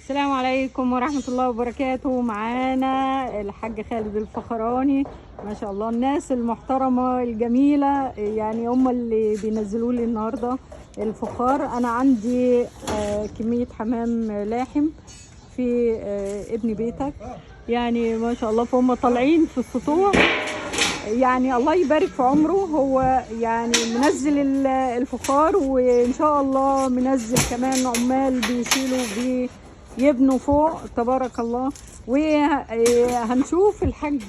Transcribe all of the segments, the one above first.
السلام عليكم ورحمة الله وبركاته. معانا الحاج خالد الفخراني، ما شاء الله الناس المحترمة الجميلة، يعني هم اللي بينزلوا لي النهاردة الفخار. أنا عندي كمية حمام لاحم في ابن بيتك، يعني ما شاء الله، فهم طالعين في السطوح، يعني الله يبارك في عمره. هو يعني منزل الفخار، وإن شاء الله منزل كمان عمال بيشيلوا بيبنوا فوق، تبارك الله. وهنشوف الحاج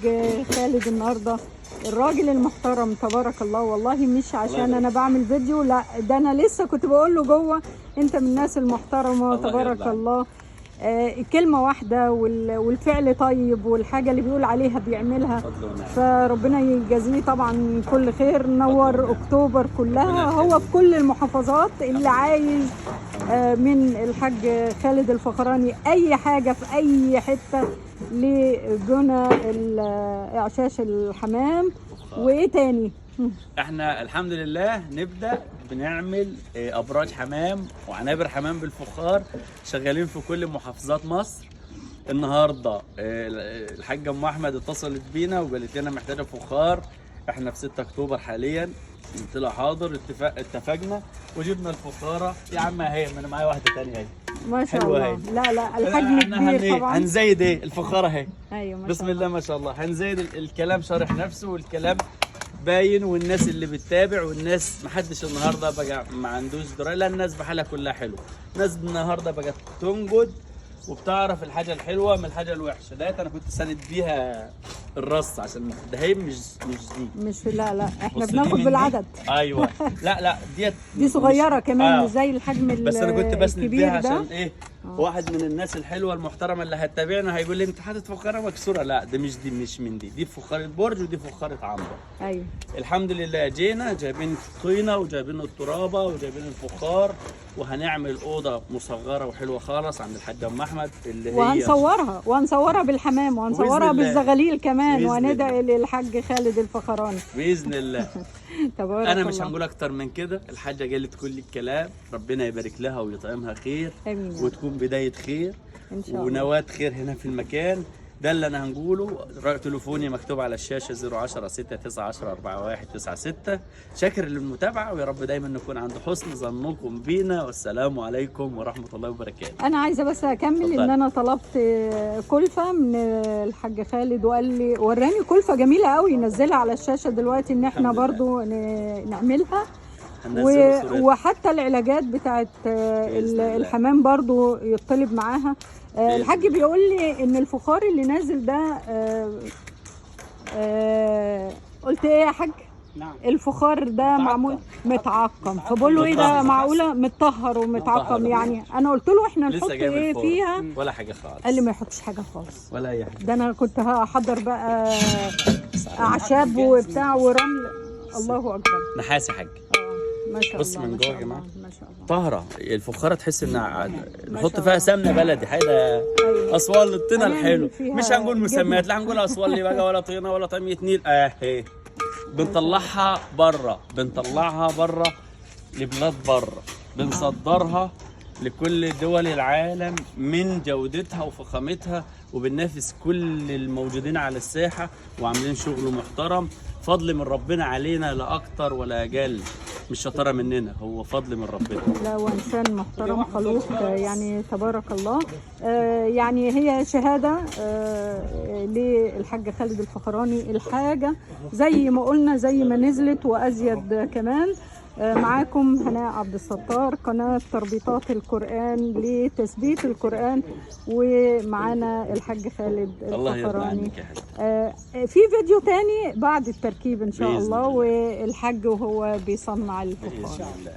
خالد النهارده، الراجل المحترم تبارك الله. والله مش عشان انا بعمل فيديو، لا ده انا لسه كنت بقول له جوه انت من الناس المحترمة الله تبارك يرضى عليك. الله. كلمة واحدة والفعل طيب، والحاجة اللي بيقول عليها بيعملها، فضل ونعم. فربنا يجازيه طبعا كل خير. نور ونعم. اكتوبر كلها، ربنا هو يخليك. في كل المحافظات. اللي عايز من الحاج خالد الفخراني اي حاجة في اي حتة لبنى اعشاش الحمام. وايه تاني؟ احنا الحمد لله نبدا بنعمل ابراج حمام وعنابر حمام بالفخار، شغالين في كل محافظات مصر. النهارده الحاجة ام احمد اتصلت بينا وقالت لنا محتاجه فخار، احنا في 6 اكتوبر حاليا. قلت لها حاضر، اتفقنا وجبنا الفخاره. يا عم اهي، ما انا معايا واحدة ثانية اهي. ما شاء حلوة الله. اهي. لا لا الحجم احنا كبير طبعا. هنزايد ايه الفخاره اهي. ايوه ما بسم شاء الله ما شاء الله، هنزايد الكلام شارح نفسه والكلام باين، والناس اللي بتتابع والناس محدش النهارده بقى ما عندوش دراية، لا الناس بحالها كلها حلوة. الناس النهارده بقت تنجد وبتعرف الحاجة الحلوة من الحاجة الوحشة. ديت انا كنت ساند بيها الرص عشان ده هي مش دي. مش لا لا احنا بص دي بناخد من دي. بالعدد. ايوه لا لا ديت دي صغيرة كمان، مش آه. زي الحجم بس انا كنت بسند الكبير بيها ده. عشان ايه؟ واحد من الناس الحلوة المحترمة اللي هتتابعنا هيقول لي انت حاطط فخاره مكسورة. لا ده مش دي، مش من دي، دي فخاره برج ودي فخاره عنبر. ايوه الحمد لله جينا جايبين الطينه وجايبين الترابه وجايبين الفخار، وهنعمل اوضة مصغرة وحلوه خالص عند الحاج ام احمد اللي هي وهنصورها بالحمام، وهنصورها بإذن الله. بالزغاليل كمان، بإذن وهندعي للحاج خالد الفخراني. باذن الله. تبارك انا مش الله. هنقول اكتر من كده، الحاجة قالت كل الكلام، ربنا يبارك لها ويطعمها خير. امين يا رب. وتكون بداية خير ان شاء الله. ونواة خير هنا في المكان ده اللي انا هنقوله. رقم تليفوني مكتوب على الشاشة 010 6 9 41 96. شاكر للمتابعة، ويا رب دايما نكون عند حسن ظنكم بينا، والسلام عليكم ورحمة الله وبركاته. انا عايزه بس اكمل اتفضلي. ان انا طلبت كلفه من الحاج خالد، وقال لي وراني كلفه جميلة قوي، نزلها على الشاشة دلوقتي ان احنا الحمد لله. برضو نعملها. هننزله صورتها. وحتى العلاجات بتاعت بإذن الله. الحمام برضو يطلب معاها. بإذن الحاج الله. بيقول لي ان الفخار اللي نازل ده قلت ايه يا حاج؟ نعم. الفخار ده متعقم. معمول متعقم، فبقول له ايه ده متطهر. معقولة متطهر ومتعقم؟ متطهر. يعني انا قلت له احنا لسه نحط جاي من ايه الفرن. فيها؟ ولا حاجة خالص. قال لي ما يحطش حاجة خالص. ولا اي حاجة. ده انا كنت هحضر بقى اعشاب وبتاع ورمل. الله اكبر. نحاس يا حاج. ما شاء بص الله. من ما جوه شاء يا جماعة. الله، ما شاء الله. طهره الفخاره، تحس ان نحط شاء فيها الله. سمنه بلدي حاجة. أيوة. اسوان للطينه هنعمل الحلو. فيها مش هنقول مسميات، جبنة. لا هنقول اسوان لي بقى ولا طينه ولا طمية نيل. اهي بنطلعها بره، بنطلعها بره لبلاد بره، بنصدرها لكل دول العالم من جودتها وفخامتها، وبننافس كل الموجودين على الساحة، وعاملين شغل محترم. فضل من ربنا علينا، لا أكتر ولا أقل، مش شطارة مننا، هو فضل من ربنا. لا وانسان محترم خلوق، يعني تبارك الله. يعني هي شهادة للحاج خالد الفخراني، الحاجة زي ما قلنا زي ما نزلت وازيد كمان. معاكم هناء عبد الستار، قناة تربيطات القرآن لتثبيت القرآن، ومعانا الحاج خالد الله يرضى الفخراني. عنك يا حاج. في فيديو تاني بعد التركيب ان شاء بإذن الله، الله. والحاج وهو بيصنع الفخار. بإذن الله.